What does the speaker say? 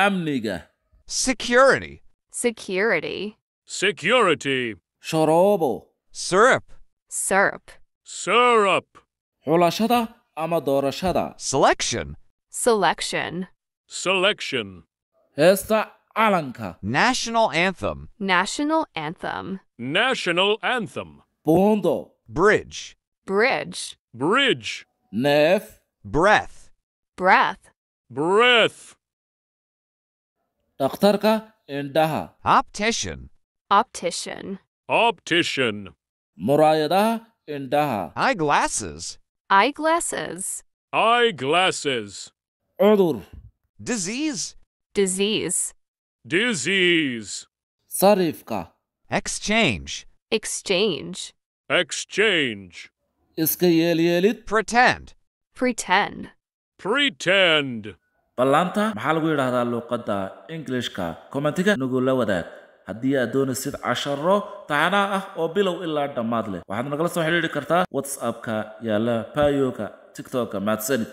Amniga. Security. Security. Security. Sharoobo. Syrup. Syrup. Syrup. Xulashada ama doorashada. Selection. Selection. Selection. Heesta calanka. National anthem. National anthem. National anthem. Buundo. Bridge. Bridge. Bridge. Neef. Breath. Breath. Breath. Dhakhtarka indhaha. Optician. Optician. Optician. Muraayadaha indhaha. Eyeglasses. Eyeglasses. Eyeglasses. Cudur. Disease. Disease. Disease. Sarifka. Exchange. Exchange. Exchange. Iska yeelyeelid. Pretend. Pretend. Pretend. Ballanta maxaa lagu yidhaahdaa luuqadda Englishka? Commentiga nagula wadaag. Haddii aad doonaysid casharo taxanaa ah oo bilow ilaa dhammaad leh, waxaad nagala soo xidhiidhi kartaa WhatsAppka yaalla bio-ga TikToka. Mahadsanid.